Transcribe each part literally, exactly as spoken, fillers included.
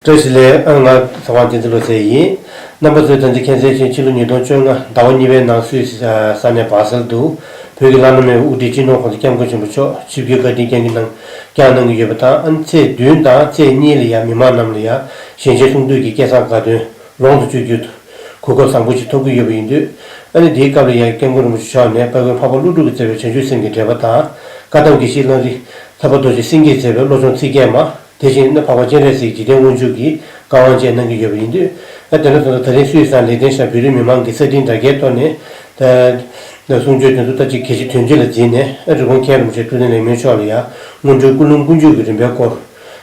བཀྲ་ཤིས་བདེ་ལེགས། ཨ། ང་ཚེ་དབང་བསྟན་འཛིན་བློ་གསལ་ཡིན། རྣམ་པ་ཚོས་ད་ལྟ་མཁྱེན་གསལ་བཞིན་ཕྱི་ལོ་ཉིས་སྟོང་བཅོ་ལྔ་ཟླ་བ་གཉིས་པའི་ནང་སུད་སི་ས་གནས་བྷ་སལ་དུ་བོད་ཀྱི་བླ་ན་མེད་པའི་དབུ་ཁྲིད་སྤྱི་ནོར་༸གོང་ས་༸སྐྱབས་མགོན་ཆེན་པོ་མཆོག་ཆིབས་བསྒྱུར་བཀའ་དྲིན་བསྐྱངས་ཀྱི་གནང་བསྐྱངས་གནང་གི་ཡོད་པ་དང་། ཨ་ནི་ཚེས་བདུན་དང་ཚེས་གཉིས་ལ་ཡང་མི་མང་རྣམས་ལ་ཡང་ཞལ་མཇལ་གསུང་བསྟོད་ཀྱི་སྐལ་བཟང་དགའ་སྟོན་ལོངས་སུ་སྤྱོད་རྒྱུ་གོ་སྐབས་བཟང་པོ་ཞིག་ཐོབ་ཀྱི་ཡོད་པ་ཡིན་དུས། ཨ་ནི་དེའི་སྐབས་ལ་ཡང་༸སྐྱབས་མགོན་རིན་པོ་ཆེ་མཆོག་ནས་དཔལ་མགོན་འཕགས་པ་ཀླུ་སྒྲུབ་ཀྱིས་མཛད་པའི་བྱང་ཆུབ་སེམས་ཀྱི་འགྲེལ་པ་དང་། བཀའ་གདམས་དགེ་བཤེས་གླང་རི་ཐར་པ་རྡོ་རྗེ་སེང་གེས་མཛད་པའི་བློ་སྦྱོང་ཚིག་བརྒྱད་མ། དེ་བཞིན་འཕགས་པ་སྤྱན་རས་གཟིགས་འཇིག་རྟེན་དབང་ཕྱུག་གི་བཀའ་དབང་བཅས་གནང་གི་ཡོད་པ་ཡིན་དུས། ཨ། དེ་འདྲ་སོང་ཙང་ད་རིང་སུད་སི་ལེགས་ལྡན་ཤང་བོད་རིགས་མི་མང་གི་ས་འཕྲིན་དྲ་རྒྱའི་ཐོག་ནས་ད་གསུང་ཆོས་དེ་ཚོ་ད་ཅིག་གལ་ཆེ་དོན་ཆེ་ལ་འཛིན་ནས། ཨ། རི་བོང་མཁན་རིན་པོ་ཆེ་ཐུབ་བསྟན་ལེགས་སྨོན་མཆོག་ལ་ཡང་སྔོན་འགྲོའི་ཀུན་སློང་ཀུན་སྤྱོད་ཀྱི་རིམ་པའི་སྐོར།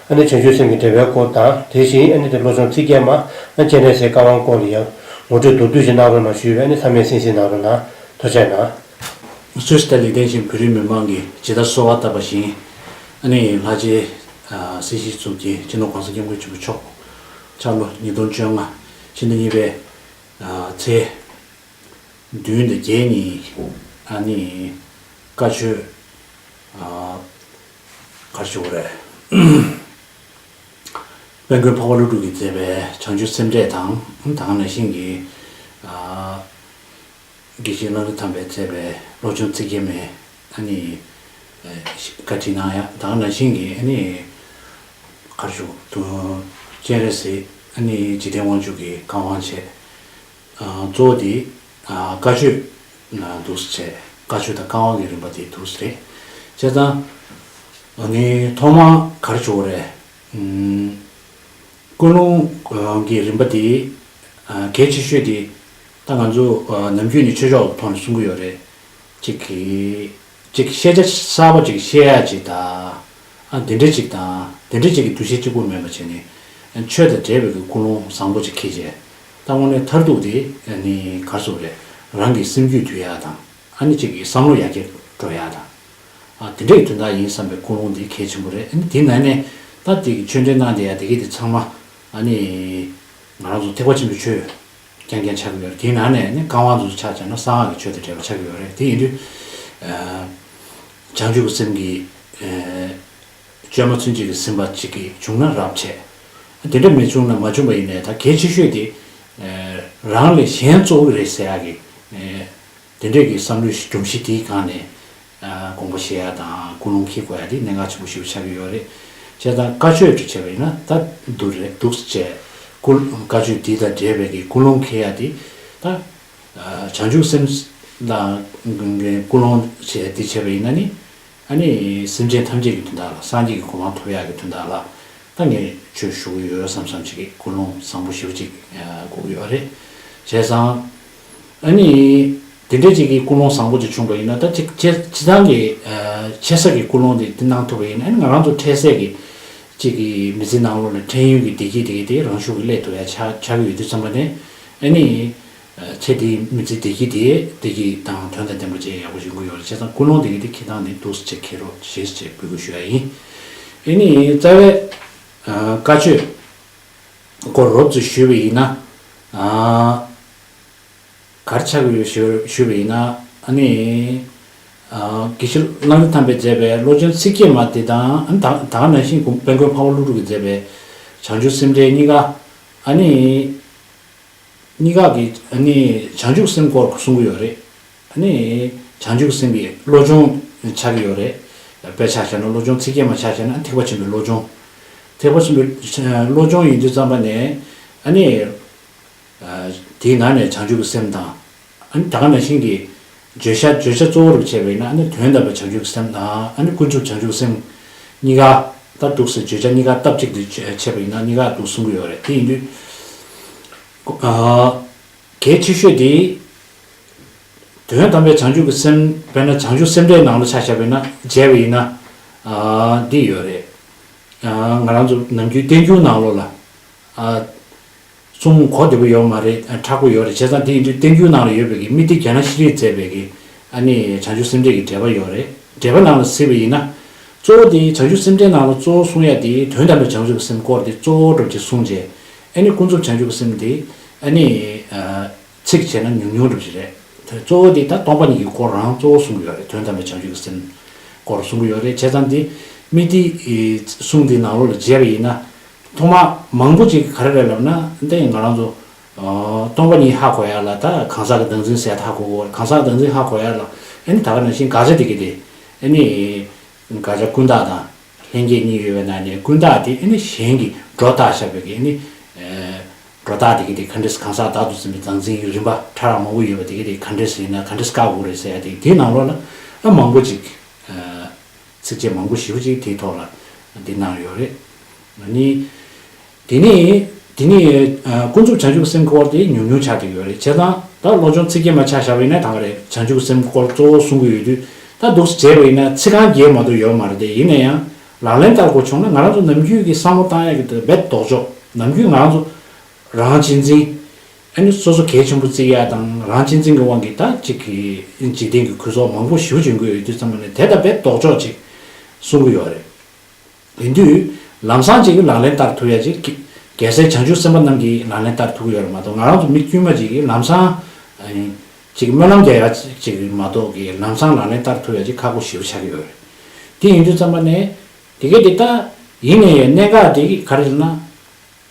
ཨ་ནི་བྱང་ཆུབ་སེམས་ཀྱི་འགྲེལ་པའི་སྐོར་དང་། དེ་བཞིན་ཨ་ནི་དེ་བློ་སྦྱོང་ཚིག་བརྒྱད་མ། ཨ། སྤྱན་རས་གཟིགས་བཀའ་དབང་སྐོར་ལ་ཡང་ངོ་སྤྲོད་མདོར་བསྡུས་ཤིག་གནང་རོགས་གནང་ཞུས་པས། ཨ་ནི་ཚང་མས་གསན་གཟིགས་གནང་རོགས་གནང་། ཐུགས་རྗེ་གནང་། སུད་སི་ལ་ལེགས་ལྡན་ཤང་བོད་རིགས་མི་མང་གིས་ཇི་ལྟར་གསོལ་བ་བཏབ་པ་བཞིན། ཨ་ནི་ལྷ་རྗེ་སྲིད་ཞིའི་གཙུག་རྒྱན་སྤྱི་ནོར་༸གོང་ས་༸སྐྱབས་མགོན་ཆེན་པོ་མཆོག་འཆར་ལོ་ཉིས་སྟོང་བཅོ་ལྔ་ཕྱི་ཟླ་གཉིས་པའི་ཚེས་བདུན་དང་བརྒྱད་ཉིན། ཨ་ནི་བཀའ་ཆོས་ག་རེ་ཞུ་དགོས་རེད། དཔལ་མགོན་འཕགས་པ་ཀླུ་སྒྲུབ་ཀྱིས་མཛད་པའི་བྱང་ཆུབ་སེམས་འགྲེལ་དང་། ད་ག་ནང་བཞིན་གྱི་དགེ་བཤེས་གླང་རི་ཐར་པས་མཛད་པའི་བློ་སྦྱོང་ཚིག་བརྒྱད་མའི། ཨ་ནི་བཀའ་ཁྲིད་གནང་ཡ། ད་ག་ནང་བཞིན་གྱི་ཨ་ནི་ག་རེ་ཞུ་དགོས། སྤྱན་རས་གཟིགས་ཨ་ནི་འཇིག་རྟེན་དབང་ཕྱུག་གི་བཀའ་དབང་བཅས། ཨ། གཙོ་བོ་དེ། ཨ། བཀའ་ཆོས་ན་འདུག་སེ་བྱས། བཀའ་ཆོས་དང་བཀའ་དབང་གི་རིམ་པ་དེ་འདུག་སེ་རེད། བྱས་ཙང་ཨ་ནི་ཐོག་མར་ག་རེ་ཞུ་དགོས་རེད། ཨུམ། ཀུན་སློང་གི་རིམ་པ་དེ། ཨ། གལ་ཆེ་ཤོས་དེ། ད་ང་ཚོ་ཨ་ནམ་རྒྱུན་ནས་ཆོས་ཕྱོགས་ཀྱི་ཐོག་ནས་གསུང་གི་ཡོད་རེད། གཅིག་གིས། གཅིག་ཤེས་བྱ་གསར་པ་ཅིག་ཤེས་ཡ་ཅིག་དང་། ཨ། དེ་འདྲ་ཅིག་དང་། དེ་འདྲ་ཅིག་གི་འདུ་ཤེས་གཅིག་པོ་མེད་པ་བྱས་ནས། ཆོས་དང་འབྲེལ་བའི་གི་ཀུན་སློང་བཟང་པོ་ཅིག་འཁྱེར་བྱས། ད་དངོས་གནས་མཐར་ཐུག་དེ་ནི་ག་རེ་ཟེར་དགོས་རེད། རང་གི་སེམས་རྒྱུད་འདུལ་ཡ་དང་། ཨ་ནི་གཅིག་གི་བསམ་བློ་ཡར་རྒྱས་འགྲོ་ཡ་དང་། ཨ། དེ་འདྲ་གི་དོན་དག་ཡིན་བསམ་པའི་ཀུན་སློང་དེ་གལ་ཆེན་པོ་རེད། ཨ་ནི་དེ་ནང་ནས་ད་དེ་གི་ཆོས་འབྲེལ་གནང་བསྡད་ཡ་དེ་གི་དེ་ཚང་མ། ཨ་ནི་ང་རང་ཚོ་ཐེག་པ་ཆེན་པོའི་ཆོས། རྐྱང་རྐྱང་ཆགས་ཀྱི་ཡོད་རེད། དེའི་ནང་ནས་ནི་བཀའ་དབང་དེ་ཚོ་ཆ་བཞག་ན་གསང་སྔགས་ཀྱི་ཆོས་དང་འབྲེལ་བ་ཆགས་ཀྱི་ཡོད་རེད། དེ་ཡིན་དུས། ཨ། བྱང་ཆུབ་ཀྱི་སེམས་ཀྱི། ཨ། བཅོས་མ་ཚུན་ཆད་ཀྱིས་ཟིན་པ་ཅིག་གིས་བྱུང་ན་རབ་བྱས། དེ་འདྲ་མི་བྱུང་ན་མ་བྱུང་བ་ཡིན་ནའི། ད་གལ་ཆེ་ཤོས་དེ། ཨ། རང་ལས་གཞན་གཙོ་བོ་རེད་ཟེར་ཡག་གི། ཨ། དེ་འདྲས་ཀྱི་བསམ་བློའི་སྒྲོམ་གཞི་དེའི་སྒང་ནས། ཨ། དགོངས་པ་བཞེས་ཡ་དང་ཀུན་སློང་འཁྱེར་དགོས་ཡ་དེ་གནད་འགག་ཆེན་པོ་ཞིག་ཆགས་ཀྱི་ཡོད་རེད། བྱས་ཙང་བཀའ་ཆོས་དེ་བྱས་པ་ཡིན་ན་ད་འདུག་རེད། འདུག་སེ་བྱས། ཀུན། བཀའ་ཆོས་འདི་དང་འབྲེལ་བའི་གི་ཀུན་སློང་འཁྱེར་ཡ་དེ་ད། ཨ། བྱང་ཆུབ་སེམས་དང་ཀུན་སློང་བྱས་དེ་བྱས་པ་ཡིན་ན་ནི། ཨ་ནི་སེམས་ཅན་ཐམས་ཅད་ཀྱི་དོན་དག་ལ། སངས་རྒྱས་ཀྱི་གོ་འཕང་ཐོབ་ཡག་གི་དོན་དག་ལ་ད་ངས་ཆོས་ཞུ་གི་ཡོད་བསམ་བསམ་ཅིག་གི་ཀུན་སློང་བཟང་པོ་ཞེ་པོ་ཅིག་ཨ། དགོས་ཀྱི་ཡོད་རེད། བྱས་ཙང་ཨ་ནི་དེ་འདྲ་ཅིག་གི་ཀུན་སློང་བཟང་པོ་ཅིག་བྱུང་བ་ཡིན་ན། ད་ཅིག་སྤྱིར་སྤྱིར་བཏང་གི། ཨ། ཆེ་ས་གི་ཀུན་སློང་དེ་དེ་གནང་ཐུབ་པ་ཡིན་ན། ཨ་ནི་ང་རང་ཚོ་འཕྲལ་སེལ་གྱི་ཅིག་གི་མི་ཚེ་ནང་ལོགས་ལ་འཕྲལ་ཡུན་གྱི་བདེ་སྐྱིད་དེ་གི་དེ་རང་ཤུགས་ཀྱིས་སླེབས་ཐུབ་ཡ་ཆགས་ཆགས་ཀྱི་ཡོད་དུས་ཙམ་པ་ནས། ཨ་ནི། ཨ། ཚེ་འདིའི་མི་ཚེ་བདེ་སྐྱིད་དེ་བདེ་སྐྱིད་དང་དོན་དང་ལྡན་པ་བྱེད་ཡག་པོ་ཡོང་གི་ཡོད་རེད། བྱས་ཙང་ཀུན་སློང་དེ་གི་དེ་འཁྱེར་སྟངས་དེ་འདུག་སེ་བྱས་འཁྱེར་རོགས་ཞེས་བྱས་འབོད་སྐུལ་ཞུ་ཡ་ཡིན། ཨ་ནི་རྩ་བའི། ཨ། བཀའ་ཆོས་སྐོར་རོབ་ཙམ་ཞུས་པ་ཡིན་ན། ཨ། ག་རེ་ཆགས་ཀྱི་ཡོད་ཞུ་ཞུས་པ་ཡིན་ན། ཨ་ནི། ཨ། དགེ་བཤེས་གླང་རི་ཐར་པས་མཛད་པའི་བློ་སྦྱོང་ཚིག་བརྒྱད་མ་དེ་དང་། ཨ། ད་ད་ག་ནང་བཞིན་དཔལ་མགོན་འཕགས་པ་ཀླུ་སྒྲུབ་ཀྱིས་མཛད་པའི་བྱང་ཆུབ་སེམས་འགྲེལ་གཉིས་ཀ། ཨ་ནི། གཉིས་ཀ་གི། ཨ་ནི་བྱང་ཆུབ་སེམས་སྐོར་གསུང་གི་ཡོད་རེད། ཨ་ནི་བྱང་ཆུབ་སེམས་ཀྱི་བློ་སྦྱོང་ཆགས་ཀྱི་ཡོད་རེད། དཔེ་ཆ་བཞག་ན་བློ་སྦྱོང་ཚིག་བརྒྱད་མ་ཆ་བཞག་ན་ཐེག་པ་ཆེན་པོའི་བློ་སྦྱོང་། ཐེག་པ་ཆེན་པོའི་བློ་སྦྱོང་ཡིན་དུས་ཙམ་པ་ནས། ཨ་ནི། ཨ། དེའི་ནང་ནས་བྱང་ཆུབ་ཀྱི་སེམས་དང་། ཨ་ནི་ད་ག་ནང་བཞིན་གྱི་བརྗོད་བྱ། བརྗོད་བྱ་གཙོ་བོ་རུ་བྱས་པ་ཡིན་ན། ཨ་ནི་དོན་དམ་པའི་བྱང་ཆུབ་ཀྱི་སེམས་དང་། ཨ་ནི་ཀུན་རྫོབ་བྱང་ཆུབ་ཀྱི་སེམས། གཉིས་ཀ་ད་འདུག་སེ་བརྗོད་བྱ་གཉིས་ཀ་སྟབས་གཅིག་ཏུ་བྱས་པ་ཡིན་ན་གཉིས་ཀ་འདུག་གསུང་གི་ཡོད་རེད། དེ་ཡིན་དུས། ཨ། གལ་ཆེ་ཤོས་དེ། དོན་དམ་པའི་བྱང་ཆུབ་ཀྱི་སེམས། དཔེར་ན་བྱང་ཆུབ་སེམས་འགྲེལ་ནང་ལ་ཆ་བཞག་པ་ཡིན་ན། མཇལ་བ་ཡིན་ན། ཨ། འདི་ཡོད་རེད། ཨ། ང་རང་ཚོ་ནམ་རྒྱུན་བསྟན་འགྱུར་ནང་ལོགས་ལ། ཨ། གསུང་གོ་བདེ་པོ་ཡོད་མ་རེད། མཁྲེགས་པོ་ཡོད་རེད། བྱས་ཙང་དེ་ཡིན་དུས་བསྟན་འགྱུར་ནང་ལ་ཡོད་པའི་གི་དམིགས་ཏེ་རྒྱ་ནག་ཤྲཱི་ལས་མཛད་པའི་གི། ཨ་ནི་བྱང་ཆུབ་སེམས་འགྲེལ་གྱི་འགྲེལ་པ་ཡོད་རེད། འགྲེལ་པ་ནང་ལ་གཟིགས་པ་ཡིན་ན། གཙོ་བོ་དེ་བྱང་ཆུབ་སེམས་འགྲེལ་ནང་ལ་གཙོ་བོ་གསུང་ཡ་དེ་དོན་དམ་པའི་བྱང་ཆུབ་ཀྱི་སེམས་སྐོར་དེ་གཙོ་བོ་འདྲ་པོ་ཅིག་གསུངས་རྗེས། ཨ་ནི་ཀུན་རྫོབ་བྱང་ཆུབ་ཀྱི་སེམས་དེ། ཨ་ནི། ཨ། ཚིག་བྱས་ན་ཉུང་ཉུང་འདྲ་པོ་ཅིག་རེད། དེ་གཙོ་བོ་དེ་ད་སྟོང་པ་ཉིད་ཀྱི་སྐོར་རང་གཙོ་བོ་གསུང་གི་ཡོད་རེད། དོན་དམ་པའི་བྱང་ཆུབ་ཀྱི་སེམས་སྐོར་གསུང་གི་ཡོད་རེད། བྱས་ཙང་དེ་དམིགས་ཏེ་གསུང་དེའི་ནང་ལོགས་ལ་མཇལ་བ་ཡིན་ན། ཐོག་མ་མང་པོ་ཅིག་ག་རེ་རེད་ལབ་ན། འདི་ཡིན་ང་རང་ཚོ་ཨ་སྟོང་པ་ཉིད་ཧ་གོ་ཡ་ལ་ད་གང་ཟག་གི་བདག་འཛིན་ཟེར་ད་ཧ་གོ་གོ། གང་ཟག་བདག་འཛིན་ཧ་གོ་ཡ་ལ་ཨ་ནི་ད་ག་ནང་བཞིན་དགག་བྱ་དེ་གི་དེ་ཨ་ནི་དགག་བྱ་ཀུན་བཏགས་དང་ལྷན་སྐྱེས་གཉིས་ཡོད་པའི་ནང་ནས་ཀུན་བཏགས་དེ་ཨ་ནི་གཞན་གྱིས་སྒྲོ་བཏགས་བཞག་པའི་གི་ཨ་ནི་སྒྲོ་བཏགས་དེ་གི་དེ་ག་འདྲས་གང་ཟག་བདག་ཏུ་འཛིན་པའི་བདག་འཛིན་གྱི་རིམ་པ་ཕྲ་རགས་མང་པོ་ཡོད་པ་དེ་གི་དེ་ག་འདྲས་ཡིན་ན་ག་འདྲས་བཀག་དགོས་རེད་ཟེར་ཡ་དེ་དེའི་ནང་ལོགས་ལ་ཨ་མང་པོ་ཅིག་ཚིགས་བཅད་མང་པོ་ཞེ་པོ་ཅིག་དེའི་ཐོག་ལ་འདི་གནང་ཡོད་རེད། ཨ་ནི། དེ་ནས་དེ་ནས་ཨ་ཀུན་རྫོབ་བྱང་ཆུབ་སེམས་སྐོར་དེ་ཉུང་ཉུང་ཆགས་བསྡད་ཡོད་རེད། བྱས་ཙང་ད་སློབ་སྦྱོང་ཚིག་བརྒྱད་མ་ཆ་བཞག་པ་ཡིན་ན་ད་ག་རེད། བྱང་ཆུབ་སེམས་སྐོར་གཙོ་བོ་གསུང་གི་ཡོད་དུས་ད་འདུག་སེ་བྱས་པ་ཡིན་ན་ཚིག་རྐང་བརྒྱད་མ་གཏོགས་ཡོད་མ་རེད་དེ། ཡིན་ན་ཡང་ལག་ལེན་བསྟར་དགོས་བྱུང་ན་ང་རང་ཚོ་ནམ་རྒྱུན་གྱི་བསམ་བློ་བཏང་ཡག་གི་དེ་རྦད་ལྡོག་ཕྱོགས། ནམ་རྒྱུན་ང་རང་ཚོ་རང་གཅེས་འཛིན། ཨ་ནི་སོ་སོ་གལ་ཆེན་པོ་བརྩི་ཡག་དང་རང་གཅེས་འཛིན་གྱི་དབང་གིས་ད་ཅིག་གི་འཇིག་རྟེན་གྱི་གུས་ཚོགས་མང་པོ་ཞེ་པོ་ཅིག་ཡོང་གི་ཡོད་དུས་ཙམ་པ་ནས་དེ་ད་རྦད་ལྡོག་ཕྱོགས་ཅིག་གསུང་གི་ཡོད་རེད། ཡིན་དུས་ལམ་སང་ཅིག་ལག་ལེན་བསྟར་ཐུབ་ཡ་ཅིག་གི་རྒྱལ་སྲས་བྱང་ཆུབ་སེམས་དཔའ་རྣམས་ཀྱིས་ལག་ལེན་བསྟར་ཐུབ་ཀྱི་ཡོད་རེད་མ་གཏོགས། ང་རང་ཚོ་མི་དཀྱུས་མ་ཅིག་གིས་ལམ་སང་ཅིག་སྨོན་ལམ་རྒྱག་ཡ་ཅིག་མ་གཏོགས་ཀྱི་ལམ་སང་ལག་ལེན་བསྟར་ཐུབ་ཡ་ཅིག་ཁག་པོ་ཞེ་པོ་ཆགས་ཀྱི་ཡོད་རེད། དེ་ཡིན་དུས་ཙམ་པ་ནས་དེ་གས་དེ་ད་ཡིན་ནའི་གནད་འགག་དེ་ག་རེ་རེད་ན།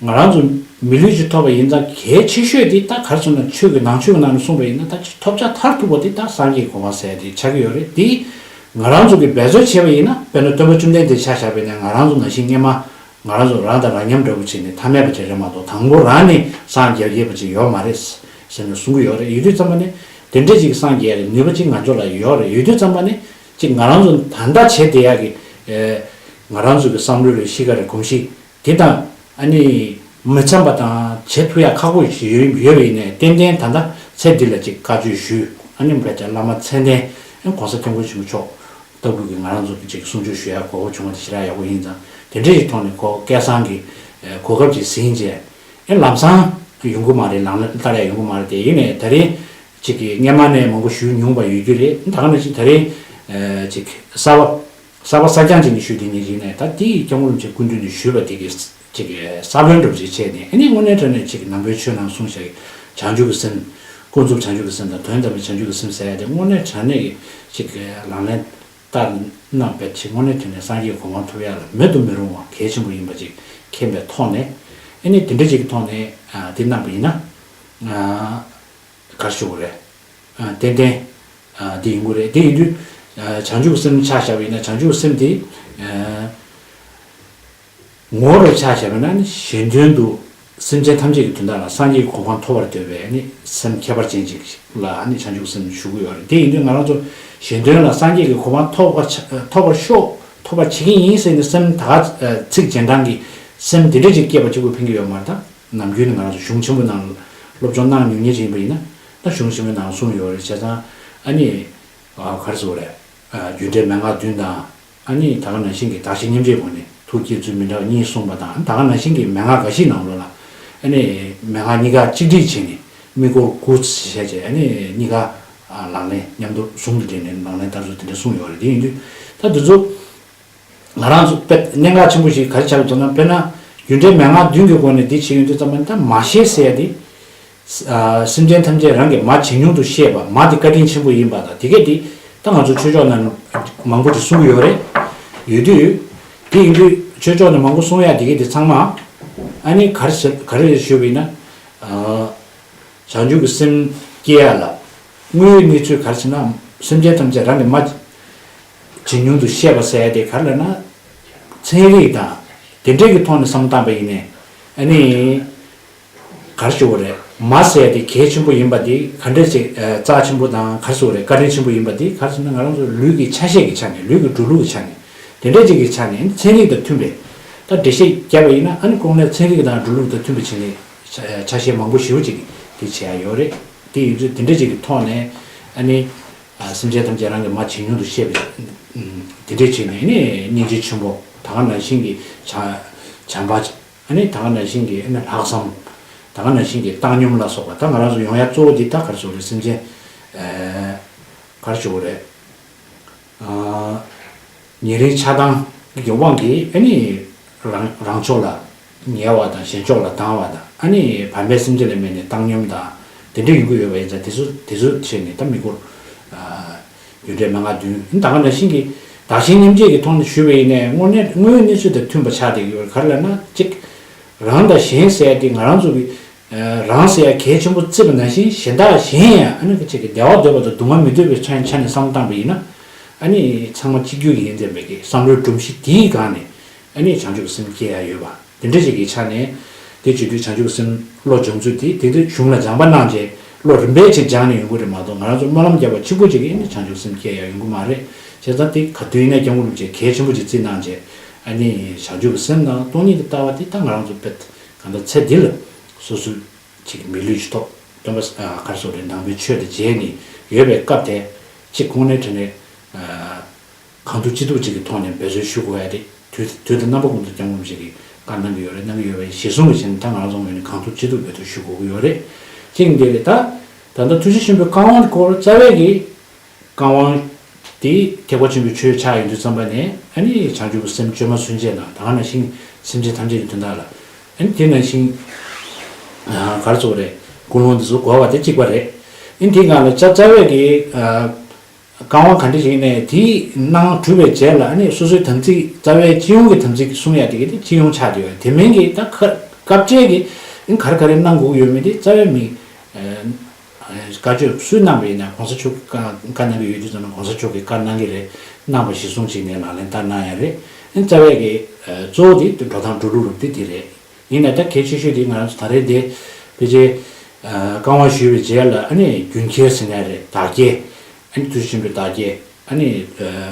ང་རང་ཚོ་མི་ལུས་ཅིག་ཐོབ་པ་ཡིན་ཙང་གལ་ཆེ་ཤོས་དེ་ད་ག་རེ་ཟེར་ན་ཆོས་ཀྱི་ནང་ཆོས་ཀྱི་ནང་ནས་གསུངས་པ་ཡིན་ན་ད་ཅིག་ཐོབ་བྱ་མཐར་ཐུག་པ་དེ་ད་སངས་རྒྱས་ཀྱི་གོ་འཕང་ཟེར་ཡ་དེ་ཆགས་ཀྱི་ཡོད་རེད། དེ་ང་རང་ཚོ་གིས་འབད་རྩོལ་བྱས་པ་ཡིན་ན། དཔེར་ན་སྟོན་པ་བཅོམ་ལྡན་འདས་ཆ་བཞག་པ་ཡིན་ན་ང་རང་ཚོ་ནང་བཞིན་སྔས་མ་ང་རང་ཚོ་རང་དང་རང་མཉམ་འདྲ་བོ་བྱས་ནས་ཐ་མལ་པ་ཅིག་རེད་མ་གཏོགས་དང་པོ་རང་ནས་སངས་རྒྱ་རྒྱས་པ་ཅིག་ཡོད་མ་རེད་ཟེར་ནས་གསུང་གི་ཡོད་རེད། ཡོད་དུས་ཙམ་པ་ནས་དེ་འདྲ་ཅིག་སངས་རྒྱས་ཡ་གི་ནུས་པ་ཅིག་ང་ཚོ་ལ་ཡོད་རེད། ཡོད་དུས་ཙམ་པ་ནས་ཅིག་ང་རང་ཚོ་ད་ལྟ་བྱས་བསྡད་ཡ་གི་ཨེ་ང་རང་ཚོ་གི་བསམ་བློ་རེད། གཤིས་ཀ་རེད། གོམས་གཤིས། དེ་དང་ཨ་ནི་མི་འཚམ་པ་དང་བྱེད་ཐུབ་ཡ་ཁག་པོ་ཞིག་ཡོད་ཡོད་པ་ཡིན་ནའི་ཏན་ཏན་ད་ལྟ་ཚེ་འདི་ལ་ཅིག་བཀའ་ཆོས་ཞུས། ཨ་ནི་བོད་ཀྱི་བླ་མ་མཚན་ལྡན་ཨ་༸གོང་ས་༸སྐྱབས་མགོན་ཆེན་པོ་མཆོག་ལྟ་བུ་གི་ང་རང་ཚོ་གི་ཅིག་གསུང་ཆོས་ཞུ་ཡ་གོ་སྐབས་བྱུང་བ་དེ་ཞེ་དྲག་ཡག་པོ་ཡིན་ཙང་། དེ་འདྲ་ཞིག་ཐོག་ནས་ཁོ་སྐལ་བཟང་གི་གོ་སྐབས་ཅིག་ཟིན་རྗེས་ཨ་ལམ་སང་ཡོང་གི་མ་རེད། ལག་ལེན་བསྟར་ཡ་ཡོང་གི་མ་རེད་དེ། ཡིན་ནའི་ད་རེས་ཅིག་གི་སྔས་མ་ནས་མང་པོ་ཞུས་མྱོང་བ་ཡོད་རྒྱུ་རེད། ད་ག་ནང་བཞིན་ད་རེས་ཅིག་གསར་པ་གསར་པ་གསར་རྐྱང་ཅིག་ནས་ཞུས་དེ་ཉིད་ཡིན་ནས། ད་དེ་ཡི་སྐྱབས་མགོན་རིན་པོ་ཆེ་སྐུ་མདུན་ནས་ཞུས་པ་དེ་གི་ཅིག་ས་བོན་འདྲ་པོ་ཅིག་བྱས་ནས། ཨ་ནི་དངོས་གནས་དྲང་གནས་ཅིག་ནང་པའི་ཆོས་ནང་གསུངས་བཞག་གི་བྱང་ཆུབ་ཀྱི་སེམས། ཀུན་རྫོབ་བྱང་ཆུབ་ཀྱི་སེམས་དང་དོན་དམ་པའི་བྱང་ཆུབ་ཀྱི་སེམས་ཟེར་ཡ་དེ་དངོས་གནས་དྲང་གནས་ཀྱི་ཅིག་ལག་ལེན་བསྟར་གནང་བས་ཅིག་དངོས་གནས་དྲང་གནས་སངས་རྒྱས་གོ་འཕང་ཐོབ་ཡ་ལ་མེད་དུ་མི་རུང་བ་གལ་ཆེན་པོ་ཡིན་པ་ཅིག་མཁྱེན་པའི་ཐོག་ནས། ཨ་ནི་དེ་འདྲ་ཅིག་གི་ཐོག་ནས་ཨ་དེ་གནང་པ་ཡིན་ན། ཨ། ག་རེ་ཞུ་དགོས་རེད། ཨ། ཏན་ཏན་ཨ་འདི་ཡིན་དགོས་རེད། འདི་ཡིན་དུས་ཨ་བྱང་ཆུབ་སེམས་ཆ་བཞག་པ་ཡིན་ན། བྱང་ཆུབ་སེམས་འདི་ཨ་ངོ་བོ་ཆ་བཞག་པ་ཡིན་ན་ནི་གཞན་དོན་དུ་སེམས་ཅན་ཐམས་ཅད་ཀྱི་དོན་དག་ལ་སངས་རྒྱས་ཀྱི་གོ་འཕང་ཐོབ་པར་འདོད་པའི་ནི་སེམས་ཁྱད་པར་ཅན་ཅིག་ལ་ནི་བྱང་ཆུབ་སེམས་ཞུ་གི་ཡོད་རེད། འདི་ཡིན་དུས་ང་རང་ཚོ་གཞན་དོན་ལ་སངས་རྒྱས་ཀྱི་གོ་འཕང་ཐོབ་པར་ཆ་ཐོབ་པར་ཤོག་ཐོབ་པར་བྱེད་ཀྱི་ཡིན་ཟེར་ནས་སེམས་ད་ག་ཚིག་རྗེས་འབྲང་གི་སེམས་འདི་འདྲ་ཅིག་སྐྱེས་པ་གཅིག་པུ་ཕན་གྱི་ཡོད་མ་རེད། ད། ནམ་རྒྱུན་ནས་ང་རང་ཚོ་གཞུང་ཆེན་པོ་ནང་སློབ་སྦྱོང་གནང་མྱོང་མཁན་ཅིག་ཡིན་པ་ཡིན་ན། ད་གཞུང་ཆེན་པོའི་ནང་གསུངས་ཡོད་རེད། བྱས་ཙང་ཨ་ནི་ཨ་ག་རེ་ཟེར་དགོས་རེད། ཨ་རྒྱུ་འབྲས་མན་ངག་བདུན་དང་། ཨ་ནི་ད་ག་ནང་བཞིན་གྱི་བདག་གཞན་མཉམ་བརྗེའི་སྒོ་ནས་ཐུགས་བསྐྱེད་ཚུལ་མི་འདྲ་བ་གཉིས་གསུངས་པ་དང་། ད་ག་ནང་བཞིན་གྱི་མན་ངག་འགའ་ཞིག་ནང་ལོགས་ལ་ཨ་ནི་མན་ངག་གཉིས་ཀ་གཅིག་སྒྲིལ་བྱས་ནས་དམིགས་སྐོར་དགུ་བྱས་བྱས། ཨ་ནི་གཉིས་ཀ་ཨ་ལག་ལེན་མཉམ་དུ་ཟུང་དུ་འབྲེལ་ནས་ལག་ལེན་བསྟར་ཚུལ་དེ་འདྲ་གསུངས་ཡོད་རེད། དེ་ཡིན་དུས་ད་འདི་ཚོ། ང་རང་ཚོ་དཔེ་གནད་འགག་ཆེན་པོ་ཞིག་ག་རེ་ཆགས་ཀྱི་འདུག་ན། དཔེར་ན་རྒྱུ་འབྲས་མན་ངག་བདུན་གྱི་སྒོ་ནས་འདི་བྱེད་ཡོང་དུས་ཙམ་པ་ནི། ད་མ་ཤེས་ཟེར་ཡ་དེ། ཨ་སེམས་ཅན་ཐམས་ཅད་རང་གི་མ་ཇེ་ཉུང་དུ་ཤེས་པ། མ་དེ་བཀའ་དྲིན་ཆེན་པོ་ཡིན་པ་དང་། དེ་གས་དེ་ད་ང་ཚོ་ཆོས་ཕྱོགས་ནང་མང་པོ་ཅིག་གསུང་གི་ཡོད་རེད། ཡོད་དུས་དེ་ཡིན་དུས་ཆོས་ཕྱོགས་ནས་མང་པོ་གསུང་ཡ་དེ་གས་དེ་ཚང་མ་ཨ་ནི་ག་རེ་ཟེར་ག་རེ་ཞུས་པ་ཡིན་ན། ཨ། བྱང་ཆུབ་ཀྱི་སེམས་སྐྱེ་ཡ་ལ་དངོས་ཡོད་གནས་ཚུལ་ག་རེ་ཟེར་ན། སེམས་ཅན་ཐམས་ཅད་རང་གི་མ་ཇེ་ཉུང་དུ་ཤེས་པ་ཟེར་ཡ་དེ་ག་རེ་ལབ་ན། ཚན་རིག་དང་དེ་འདྲས་ཀྱི་ཐོག་ནས་བསམ་བློ་བཏང་པ་ཡིན་ནའི། ཨ་ནི་ག་རེ་ཞུ་དགོས་རེད། མ་ཟེར་ཡ་དེ་གལ་ཆེན་པོ་ཡིན་པ་དེ་ག་འདྲས་ཅིག་ཨ་རྩ་ཆེན་པོ་དང་ག་རེ་ཞུ་དགོས་རེད། བཀའ་དྲིན་ཆེན་པོ་ཡིན་པ་དེ་ག་རེ་ཟེར་ན། ང་རང་ཚོ་ལུས་ཀྱི་ཆ་ཤས་ཀྱི་ཆ་ནས། ལུས་ཀྱི་འགྲོ་ལུགས་ཀྱི་ཆ་ནས། དེ་འདྲས་ཅིག་གི་ཆ་ནས་ཚན་རིག་དང་མཐུན་པའི་ད་འགྲེལ་བཤད་བརྒྱབ་པ་ཡིན་ན། ཨ་ནི་ཁོང་ནས་ཚན་རིག་དང་འགྲོ་ལུགས་དང་མཐུན་པའི་ཆ་ནས་ཆ་ཆ་ཤས་མང་པོ་ཞེ་པོ་ཅིག་དེ་བྱེད་ཡ་ཡོད་རེད། དེ་ཡིན་དུས་དེ་འདྲས་ཅིག་གི་ཐོག་ནས་ཨ་ནི་ཨ་སེམས་ཅན་ཐམས་ཅད་རང་གི་མ་ཇེ་ཉུང་དུ་ཤེས་པའི་དེ་འདྲས་བྱས་ནས། ཨ་ནི་སྙིང་རྗེ་ཆེན་པོ། ད་ག་ནང་བཞིན་གྱི་བྱམས་བྱམས་པ། ཨ་ནི་ད་ག་ནང་བཞིན་གྱི་ཨ་ནི་ལྷག་བསམ། ད་ག་ནང་བཞིན་གྱི་བཏང་སྙོམས་ལ་སོགས་པ། ད་ང་རང་ཚོ་ཡོང་ཡ་གཙོ་བོ་འདི་ད་ག་རེ་ཟེར་དགོས་རེད། སེམས་ཅན་ཨ་ག་རེ་ཟེར་དགོས་རེད། ཨ་ཉེ་རིང་ཆགས་སྡང་གི་དབང་གིས་ཨ་ནི་རང་རང་ཕྱོགས་ལ་ཉེ་བ་དང་གཞན་ཕྱོགས་ལ་སྡང་བ་དང་། ཨ་ནི་བྱམས་པའི་སེམས་ཅན་ལ་དམིགས་ནས་བཏང་སྙོམས་དང་དེ་འདྲ་ཡོང་གི་ཡོད་པ་ཡིན་ཙང་། དེ་ཚོ་དེ་ཚོ་བྱས་ནས་ད་དམིགས་སྐོར་ཨ་རྒྱུ་འབྲས་མན་ངག་བདུན། ད་ག་ནང་བཞིན་གྱི་བདག་གཞན་མཉམ་བརྗེ་གི་ཐོག་ནས་ཞུས་པ་ཡིན་ནའི་དངོས་གནས་དངོས་ཡོད་གནས་ཚུལ་དང་མཐུན་པ་ཆགས་བསྡད་ཀྱི་ཡོད་རེད། ག་རེ་ལབ་ན་གཅིག་རང་དང་གཞན་ཟེར་ཡ་དེ་ང་རང་ཚོ་གི་རང་ཟེར་ཡ་གལ་ཆེན་པོ་བརྩིས་པ་ནང་བཞིན་གཞན་དག་གཞན་ཡང་ཨ་ནི་ཅིག་གི་བདེ་བ་འདོད་པ་དང་སྡུག་བསྔལ་མི་འདོད་པའི་ཆ་ཆ་ནས་བསམ་བློ་བཏང་པ་ཡིན་ན། ཨ་ནི་ཚང་མ་གཅིག་གྱུར་གྱི་ཡིན་ཙམ་པའི་གི་བསམ་བློའི་སྒྲོམ་གཞི་དེའི་སྒང་ནས་ཨ་ནི་བྱང་ཆུབ་ཀྱི་སེམས་སྐྱེ་ཡ་ཡོད་པ་དེ་འདྲ་ཞིག་གི་ཆ་ནས། དེ་བྱེད་དུས་བྱང་ཆུབ་ཀྱི་སེམས་བློ་སྦྱོང་ཚུལ་དེ་དེ་དུས་གཞུང་ལ་སྦྱངས་པ་གནང་རྗེས་བློ་རིམ་པས་ཅིག་སྦྱངས་ནས་ཡོང་གི་རེད་མ་གཏོགས། ང་རང་ཚོ་སྨོན་ལམ་བརྒྱབ་པ་གཅིག་པུ་ཅིག་གིས་ཨ་ནི་བྱང་ཆུབ་སེམས་སྐྱེ་ཡ་ཡོང་གི་མ་རེད། བྱས་ཙང་དེ་ག་དུས་ཡིན་ན་སྐྱབས་མགོན་རིན་པོ་ཆེས་གལ་ཆེན་པོ་ཅིག་བརྩིས་གནང་རྗེས་ཨ་ནི་བྱང་ཆུབ་ཀྱི་སེམས་དང་སྟོང་ཉིད་ཀྱི་ལྟ་བ་དེ་ད་ང་རང་ཚོ་དཔེ་གང་ལྟར་ཚེ་འདི་ལ་སོ་སོའི་ཅིག་མི་ལུས་ཀྱི་ཐོག་སྟོན་པ་ག་རེ་ཟེར་དགོས་རེད། ནང་པའི་ཆོས་དང་མཇལ་ནས་ཡོད་པའི་སྐབས་དེ་གཅིག་ཁོང་ནས་དྲན་ནས། གང་ཐུབ་ཅི་ཐུབ་ཅིག་གི་ཐོག་ནས་འབད་བརྩོན་ཞུ་དགོས་ཡ་དེ་དུས་དུས་དང་རྣམ་པ་ཀུན་ཏུ་སྐྱབས་མགོན་རིན་པོ་ཆེ་གིས་བཀའ་གནང་གི་ཡོད་རེད། གནང་གི་ཡོད་པ་ཡིན། གཞི་བཟུང་གི་བྱས་ནས་ད་ང་རང་ཚོ་ངོས་ནས་གང་ཐུབ་ཅི་ཐུབ་འབད་བརྩོན་ཞུ་དགོས་ཀྱི་ཡོད་རེད། གཅིག་འདི་རེད། ད་ད་ལྟ་ཐུགས་རྗེ་ཆེན་པོའི་བཀའ་དབང་སྐོར་རྩ་བའི་གི་བཀའ་དབང་དེ་ཐེག་པ་ཆེན་པོའི་ཆོས་ཆགས་ཡོང་དུས་ཙམ་པ་ནས་ཨ་ནི་བྱང་ཆུབ་ཀྱི་སེམས་བཅོས་མ་ཚུན་ཆད་ན་ད་ག་ནང་བཞིན་སེམས་ཅན་ཐམས་ཅད་ཀྱི་དོན་དག་ལ་ཨ་ནི་དེ་ནང་བཞིན་ག་རེ་ཟེར་དགོས་རེད། ཀུན་སློང་འདི་ཚོ་གོ་བ་དེ་གཅིག་པ་རེད། ཨ་ནི་དེའི་སྒང་ལ་རྩ་རྩ་བའི་གི་བཀའ་དབང་ག་འདྲ་ཞིག་ནས་དེའི་གནང་གྲུབ་པའི་རྗེས་ལ་ཨ་ནི་སོ་སོའི་དམ་ཚིག་རྩ་བའི་སྤྱི་ཡོངས་ཀྱི་དམ་ཚིག་གསུང་ཡ་དེ་གི་དེ་སྤྱི་ཡོངས་ཆགས་བསྡད་ཡོད། དེ་མིན་གྱི་ད་ཁ་སྐབས་འཕྲལ་གྱི་ཨ་ནི་ག་རེ་ག་རེ་གནང་དགོས་ཀྱི་ཡོད་མེད་དེ་རྩ་བའི་མི་བཀའ་ཆོས་སུས་གནང་བ་ཡིན་ན་གོང་ས་མཆོག་གིས་བཀའ་བཀའ་གནང་གི་ཡོད་དུས་ཙམ་ན་གོང་ས་མཆོག་གིས་བཀའ་གནང་གི་རེད། གནང་བ་གཞི་བཟུང་བྱས་ནས་ལག་ལེན་བསྟར་གནང་ཡ་རེད། ཨ་ནི་རྩ་བའི་གི་གཙོ་བོ་དེ་འགྲོ་སྟངས་འགྲོ་ལུགས་རུ་དེ་དེ་རེད། ཡིན་ནའི་ད་གལ་ཆེ་ཤོས་དེ་ང་རང་ཚོ་ད་རེས་འདི་ཕལ་ཆེར་བཀའ་དབང་ཞུས་པའི་རྗེས་ལ་ཨ་ནི་རྒྱུན་ཁྱེར་ཟེར་ནའི་རེད། བདག་བསྐྱེད། ཨ་ནི་ཐུགས་རྗེ་ཆེན་པོའི་བདག་བསྐྱེད་ཨ་ནི་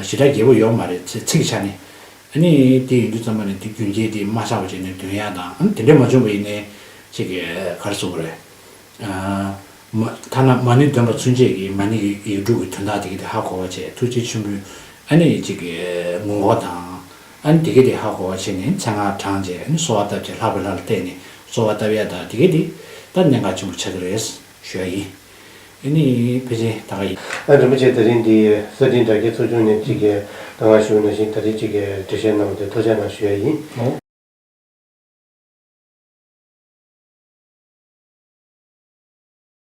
ཞེ་དྲག་རྒྱས་པོ་ཡོད་མ་རེད། ཚིག་ཚིག་ཆ་ནས། ཨ་ནི་དེ་ཡིན་དུས་ཙམ་པ་ནས་དེ་རྒྱུན་ཁྱེར་དེ་མ་ཆག་པ་བྱས་ནས་འདོན་ཡ་དང་། ཨ་ནི་དེ་འདྲས་མ་བྱུང་བ་ཡིན་ནའི་ཅིག་ག་རེ་ཟེར་དགོས་རེད། ཐ་ན་མ་ཎི་འདོན་པ་ཚུན་ཆད་ཀྱི་མ་ཎི་གི་ཡིག་འབྲུ་གི་དོན་དག་དེ་གི་དེ་ཧ་གོ་བ་བྱས། ཐུགས་རྗེ་ཆེན་པོའི་ཨ་ནི་ཅིག་གི་ངོ་ལྐོག་དང་། ཨ་ནི་དེ་གི་དེ་ཧ་གོ་བ་བྱས་ནས་མཚན་སྔགས་བགྲངས་བྱས། ཨ་ནི་གསོལ་བ་བཏབ་བྱས་ལྷག་པའི་ལྷ་ལ་བརྟེན་ནས་གསོལ་བ་བཏབ་ཡ་དང་དེ་གི་དེ་ད་གནད་འགག་ཆེན་པོ་ཆགས་ཀྱི་རེད་ཞུ་ཡ་ཡིན། ཨ་ནི་ཕལ་ཆེར་ད་ག་ཡིན། ཨ་རིན་པོ་ཆེ་དེ་རིང་འདི་གསར་འཕྲིན་དྲ་རྒྱའི་ཚོགས་ཆུང་ནས་ཅིག་གི་གང་ཞུ་ནང་བཞིན་ད་རེས་ཅིག་གི་འགྲེལ་བཤད་གནང་བ་དེ་ཐུགས་རྗེ་གནང་ཞུ་ཡ་ཡིན།